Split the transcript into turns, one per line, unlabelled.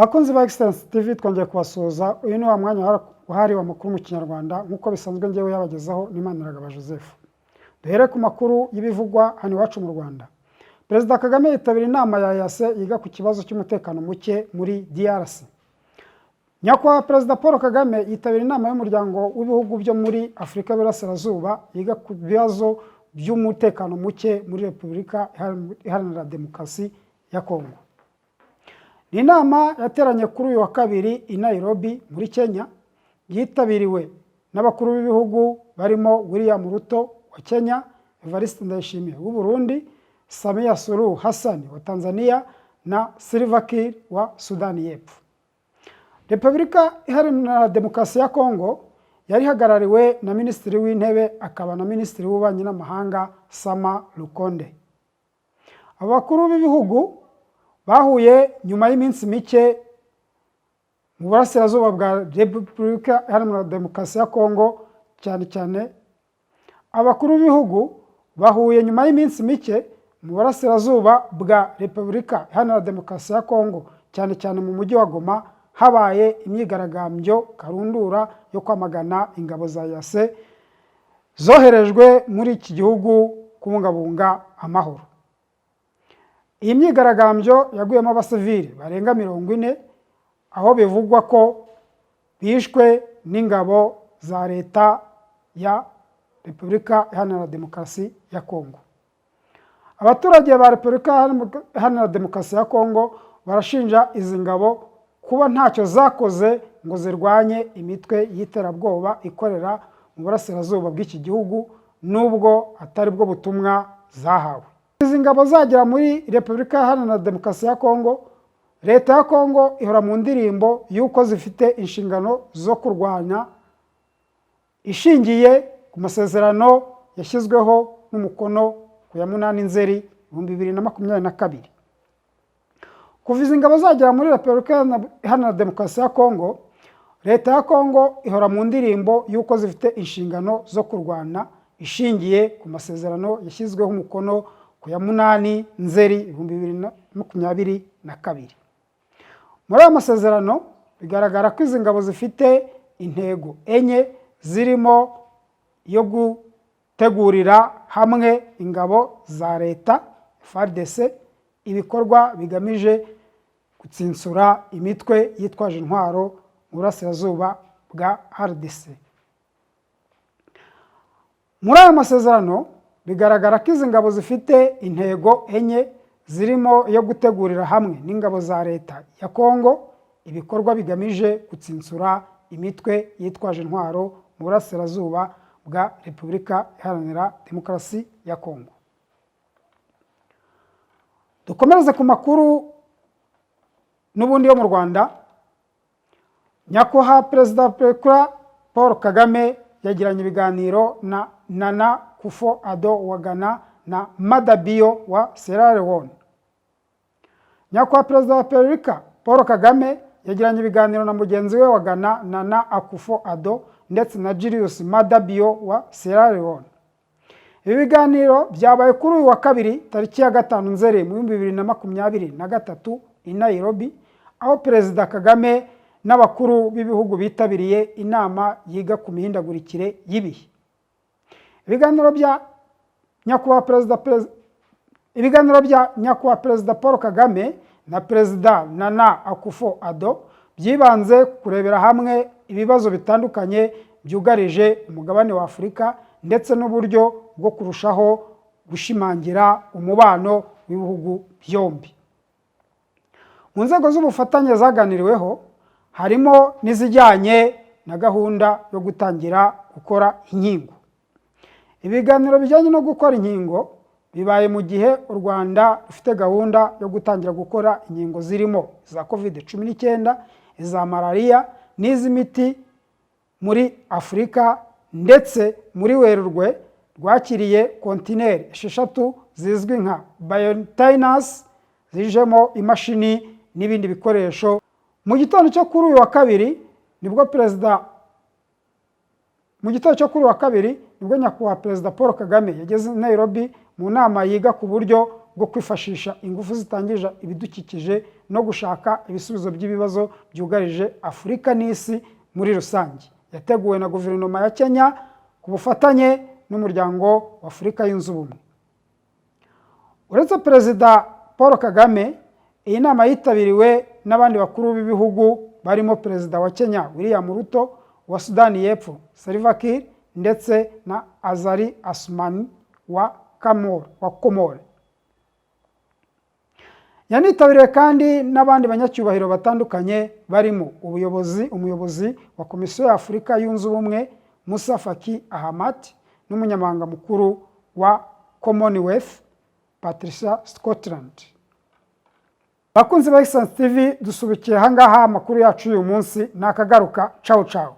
Bakunzi ba Excellence TV, twongeye kubasuhuza. Uyu ni wa mwanya wahariwe amakuru mu Kinyarwanda. Nk'uko bisanzwe, ngewe yabagezaho n'Imaniragaba Joseph. Duhere ku makuru y'ibivugwa hano iwacu mu Rwanda. Perezida Kagame yitabira inama ya EAC yiga ku kibazo cy'umutekano muke muri DRC. Nyakubahwa Perezida Paul Kagame yitabira inama y'Umuryango w'Ibihugu byo muri Afurika y'Iburasirazuba yiga ku bibazo by'umutekano muke muri Repubulika Iharanira Demokarasi ya Kongo. Ni inama yateranye kuri uyu wa kabiri i Nairobi muri Kenya, yitabiriwe n'abakuru b'ibihugu barimo William Ruto wa Kenya, Evariste Ndayishimiye w'u Burundi, Samia Suluhu Hassan wa Tanzania na Salva Kiir wa Sudani y'Epfo. Repubulika Iharanira Demokarasi ya Kongo yari ihagarariwe na Minisitiri w'Intebe akaba na Minisitiri w'Ububanyi n'Amahanga, Sama Lukonde. Abakuru b'ibihugu bahuye nyuma y'iminsi mike mu burasirazuba bwa Repubulika Iharanira Demokarasi ya Kongo cyane cyane. Abakuru b'ibihugu bahuye nyuma y'iminsi mike mu burasirazuba bwa Repubulika Iharanira Demokarasi ya Kongo, cyane cyane mu mujyi wa Goma, habaye imyigaragambyo karundura yo kwamagana ingabo za EAC zoherejwe muri iki gihugu kubungabunga amahoro. Iyi myigaragambyo yaguyemo abasivili barenga 40, aho bivugwa ko bishwe n'ingabo za leta ya Repubulika Iharanira Demokarasi ya Kongo. Abaturage ba Repubulika Iharanira Demokarasi ya Kongo barashinja izi ngabo kuba ntacyo zakoze ngo zirwanye imitwe y'iterabwoba ikorera mu burasirazuba bw'iki gihugu, nubwo atari bwo butumwa zahawe. Izi ngabo zagera muri Repubulika Iharanira Demokarasi ya Kongo, leta ya Kongo ihora mu ndirimbo y'uko zifite inshingano zo kurwanya, ishingiye ku masezerano yashyizweho n'umukono ku ya 8 Nzeri 2022. Kuva izi ngabo zagera muri Repubulika Iharanira Demokarasi ya Kongo, leta ya Kongo ihora mu ndirimbo y'uko zifite inshingano zo kurwana, ishingiye ku masezerano yashyizweho umukono ku ya 8 Nzeri 2022. Muri ayo masezerano bigaragara ko izi ngabo zifite intego enye, zirimo iyo gutegurira hamwe ingabo za leta FARDC ibikorwa bigamije gutsinsura imitwe yitwaje intwaro mu burasirazuba bwa RDC. Muri ayo masezerano bigaragara ko izi ngabo zifite intego enye, zirimo iyo gutegurira hamwe n'ingabo za leta ya Kongo ibikorwa bigamije gutsinsura imitwe yitwaje intwaro mu burasirazuba bwa Repubulika Iharanira Demokarasi ya Kongo. Dukomereze ku makuru n'ubundi yo mu Rwanda. Nyakubahwa Perezida wa Repubulika Paul Kagame yagiranye ibiganiro na Nana Akufo Addo wa Ghana na Maada Bio wa Sierra Leone. Nyakubahwa Perezida wa Repubulika Paul Kagame yagiranye ibiganiro na mugenzi we wa Ghana, Nana Akufo Addo, ndetse na Julius Maada Bio wa Sierra Leone. Ibi biganiro byabaye kuri uyu wa kabiri, tariki ya 5 Nzeri mu 2023 i Nairobi, aho Perezida Kagame n'abakuru b'ibihugu bitabiriye inama yiga ku mihindagurikire y'ibihe. Ibiganiro bya Nyakubahwa Perezida Paul Kagame na Perezida Nana Akufo Addo byibanze kurebera hamwe ibibazo bitandukanye byugarije umugabane wa Afurika, ndetse n'uburyo bwo kurushaho gushimangira umubano w'ibihugu byombi. Mu nzego z'ubufatanye zaganiriweho harimo n'izijyanye na gahunda yo gutangira gukora inkingo. Ibiganiro bijyanye no gukora inkingo bibaye mu gihe u Rwanda rufite gahunda yo gutangira gukora inkingo zirimo iza COVID-19, iza malariya n'iz'imiti muri Afurika. Ndetse muri Werurwe rwakiriye kontineri 6 zizwi nka BioContainers, zijemo imashini n'ibindi bikoresho. Mu gitondo cyo kuri uyu wa kabiri nibwo Nyakubahwa Perezida Paul Kagame yageze i Nairobi mu nama yiga ku buryo bwo kwifashisha ingufu zitangije ibidukikije no gushaka ibisubizo by'ibibazo byugarije Afurika n'isi muri rusange. Yateguwe na Guverinoma ya Kenya ku bufatanye n'Umuryango wa Afurika Yunze Ubumwe. Uretse Perezida Paul Kagame, iyi nama yitabiriwe n'abandi bakuru b'ibihugu barimo Perezida wa Kenya William Ruto, wa Sudani y'Epfo Salva Kiir, ndetse na Azali Assoumani wa Komore. Yanitabiriwe kandi n'abandi banyacyubahiro batandukanye barimo ubuyobozi umuyobozi wa Komisiyo ya Afurika Yunze Ubumwe, Musa Faki Ahamat, n'umunyamabanga mukuru wa Commonwealth, Patricia Scotland. Bakunzi ba Excellence TV, dusubikiye ahangaha amakuru yacu y'uyu munsi. Nakagaruka, cawu cawu.